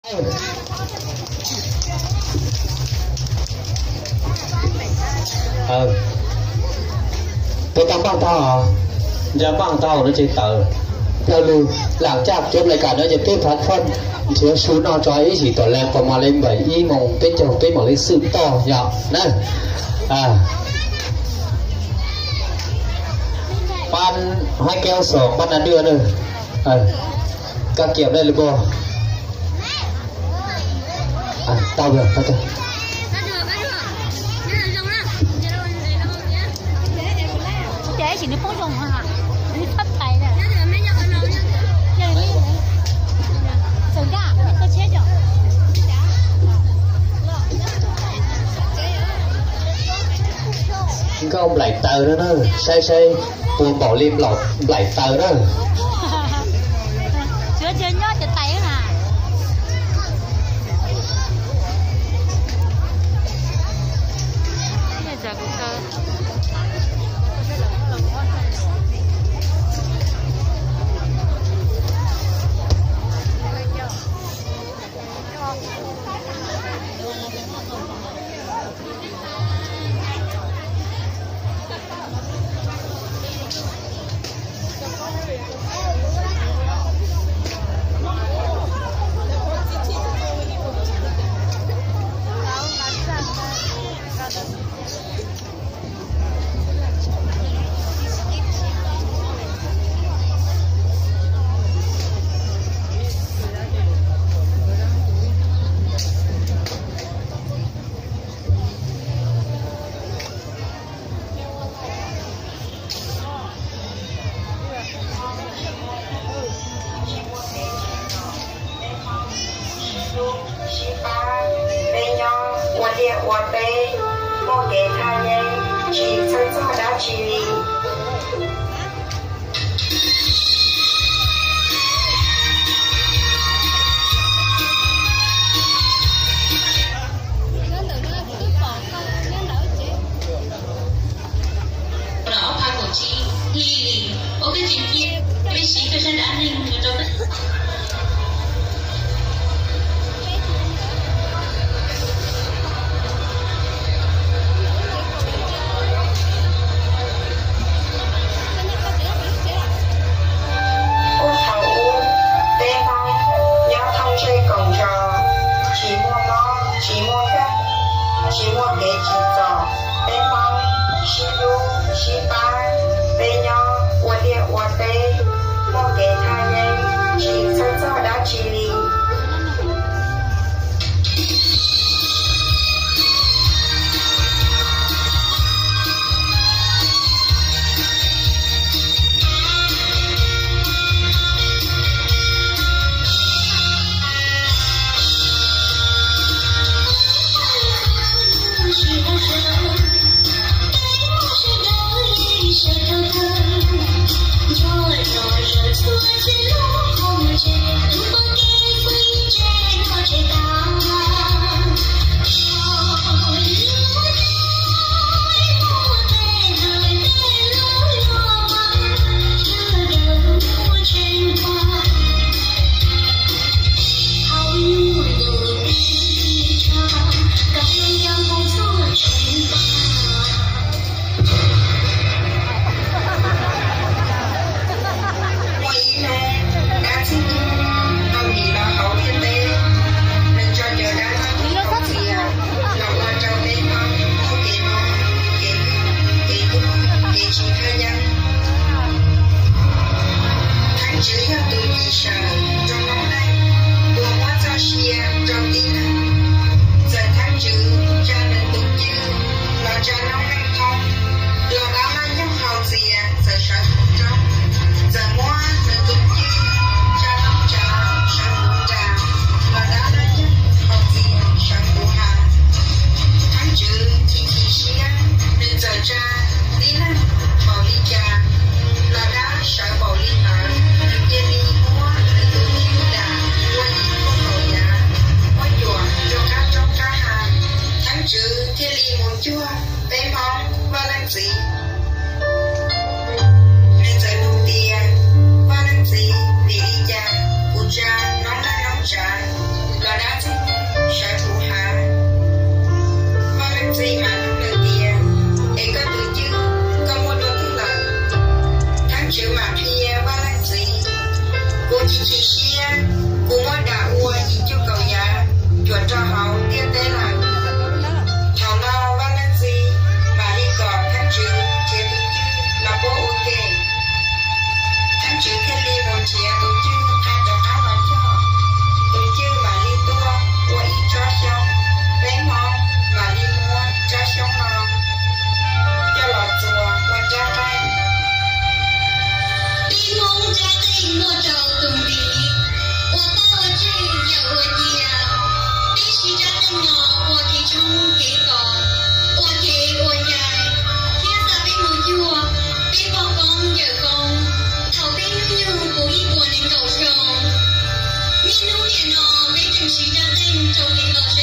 Puas tau npaj tau? Nco npaj tau no ces tawm. Plaws lug lam caj cuab lais kam no ces peb phav phoj nrhiav su noj tso ib sim tom lees, pos mam li npaum ib moos peb caug peb mam li xwb toj yom na. Pab hais kev xom pab na dua na. Koj kiam dej li puas? Tau, tau. Nkauj nplaim taws no na, saib saib puas npaum li nplaim taws na. Sib pab, peb nyob ua liaj ua teb, muaj kev thaj yeeb, tsis txhawj txog dab tsi li. Ob phav kaum tsib hli li, ua peb tseem cia peb siv koj sab dab neeg mus rau peb. Tsaus nti no